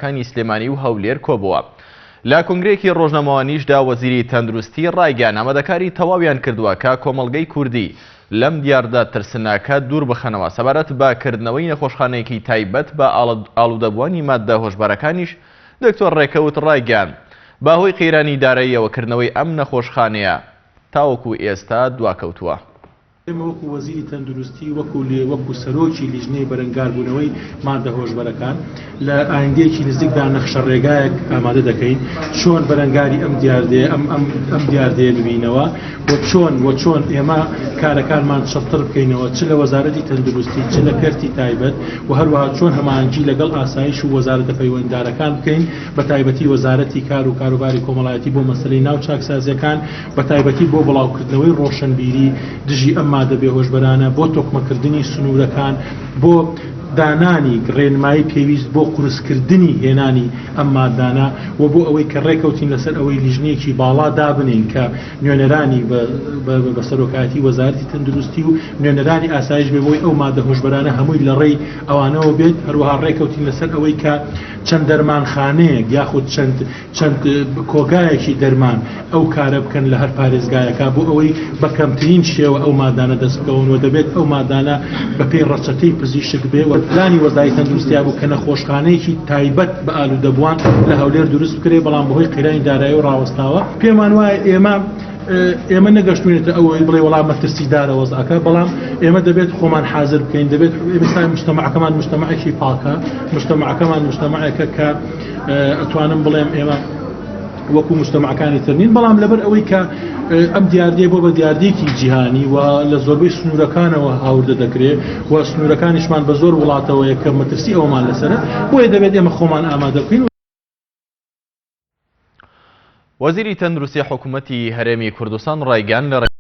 کانی سلێمانی و هەولێر کۆبۆوە. لە کۆنگرەیەکی ڕۆژنامەوانیشدا وەزیری تەندروستی ڕایگەیاند ئامادەکاری تەواویان کردووە کە کۆمەڵگەی کوردی لەم دیاردە ترسناکە دوور بخەنەوە سەبارەت بە کردنەوەی نەخۆشخانەیەکی تایبەت بە ئاڵودەبووانی ماددە هۆشبەرەکانیش دکتۆر ڕێکەوت ڕایگەیاند بەهۆی قەیرانی داراییەوە کردنەوەی ئەم نەخۆشخانەیە تاوەکو ئێستا دواکەوتووە. ئێمە وەکو وەزیری تەندروستی وەکو وەکو سەرۆکی لیژنەی بەرەنگاربوونەوەی مادە هۆشبەرەکان لە ئایندەیەکی نزیکدا نەخشە ڕێگایەک ئامادە دەکەین چۆن بەرەنگاری ئەم دیاردەیە ئەم ئەم ئەم دیاردەیە ببینەوە و چۆن و چۆن ئێمە کارەکانمان چڕتر بکەینەوە چ لە وەزارەتی تەندروستی چ لە کەرتی تایبەت و هەروەها چۆن هەماهەنگی لەگەڵ ئاسایش و وەزارەتە پەیوەنددارەکان بکەین بە تایبەتی وەزارەتی کار و کاروباری کۆمەڵایەتی بۆ مەسەلەی ناو چاکسازیەکان بەتایبەتی بۆ بڵاوکردنەوەی ڕۆشنبیری دژی ئەم مادە بێهۆشبەرانە، بۆ تۆکمەکردنی سنوورەکان، بۆ دانانی ڕێنمایی پێویست بۆ قورسکردنی هێنانی ئەم مادانە و بۆ ئەوەی کە ڕێکەوتین لەسەر ئەوەی لیژنەیەکی باڵا دابنێین کە نوێنەرانی بە سەرۆکایەتی وەزارەتی تەندروستی و نوێنەرانی ئاسایش بێ بۆی ئەو مادە هۆشبەرانە هەمووی لەڕێی ئەوانەوە بێت، هەروەها ڕێکەوتین لەسەر ئەوەی کە چەند دەرمانخانەیەک یاخود چەند چەند کۆگایەکی دەرمان ئەو کارە بکەن لە هەر پارێزگایەکا بۆ ئەوەی بە کەمترین شێوە ئەو مادانە دەست بکەون و دەبێت ئەو مادانە بە پێی ڕەچەتەی پزیشک بێ و پلانی وەزاری تەندروستیا بوو کە نەخۆشخانەیەکی تایبەت بە ئالوودەبووان لە هەولێر دروست بکرێ بەڵام بەهۆی قەیرانی دارایی و ڕاوەستاوە پێمان وایە ئێمە ئێمە نەگەشتوینەتە ئەوەی بڵێ وەڵا مەترسیدارە وەزعەکە بەڵام ئێمە دەبێت خۆمان حازر بکەین دەبێت ئێستا مجتەمەعەکەمان مجتەمەعێکی پاکە مجتەمەعەکەمان مجتەمەعێکە کە ئەتوانم بڵێم ئێمە وەکو مجتەمەعەکانی تر نین بەڵام لەبەر ئەوەی کە ئەم دیاردەیە بۆ بە دیاردەیەکی جیهانی و لە زۆربەی سنوورەکانەوە هاوردە دەکرێت و سنوورەکانیشمان بە زۆر وڵاتەوەیە کە مەترسی ئەومان لەسەرە بۆیە دەبێت ئێمە خۆمان ئامادە بکەین. وەزیری تەندروستی حکومەتی هەرێمی کوردستان ڕایگەیاند لە.